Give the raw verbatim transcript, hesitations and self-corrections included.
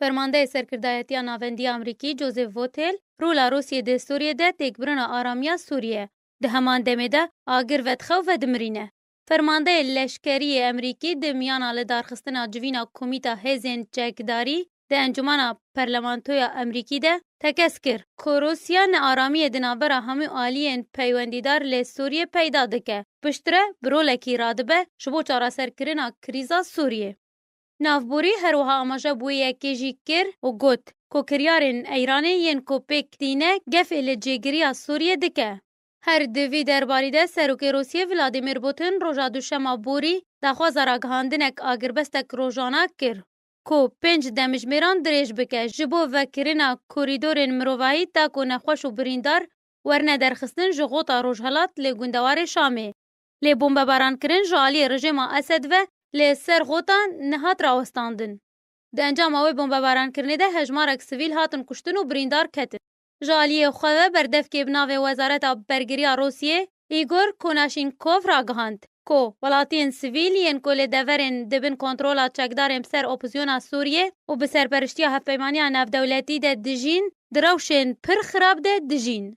Fermandeyê Serkirdayetiya Navendî ya Amerîkî Joseph Votel rola Rûsiyê di Sûriyê de têkbirina aramiya Sûriyê, di heman demê de agir vedixe û vedimirîne. Fermandeyê leşkerî yê Amerîkî di miyana lidarxistina civîna Komîta Hêzên Çekdarî di Encûmena Perlemantoya Amerîkî de tekez kir ku Rûsya nearamiyê di navbera hemû aliyên peywendîdar li Sûriyê peyda dike, piştre bi rolekî radibe ji bo çareserkirina krîza Sûriyê. Navborî her wiha amaje bi wê yekê jî kir û got ku kiryarên Îranê yên ku pêk tîne gefê li cêgiriya Sûriyê dike. Her di vî derbarî de Serokê Rûsiyê Vladimir Putin roja duşema borî daxwaza ragihandinek agirbestek rojana kir ku pênc demjimêran dirêj bike ji bo vekirina korîdorên mirovahî ta ku nexweş û birîndar werne derxistin ji xota rojhelat li gundewarê Şamê. Lê bombebarankirin ji aliyê rejêma Esed ve li ser xota nehat rawestandin. Di encama wê bombebarankirinê de hejmarek sivîl hatin kuştin û birîndar ketin. Ji aliyê xwe ve berdevkê bi navê Wezareta Bergiriya Rûsiyê Îgor Konashenkov ragihand ku welatiyên sivîl yên ku li deverên di bin kontrola çekdarên bi ser opozisyona Sûriyê û bi serperiştiya Hevpeymaniya Navdewletî de dijîn, di rewşên pir xirab de dijîn.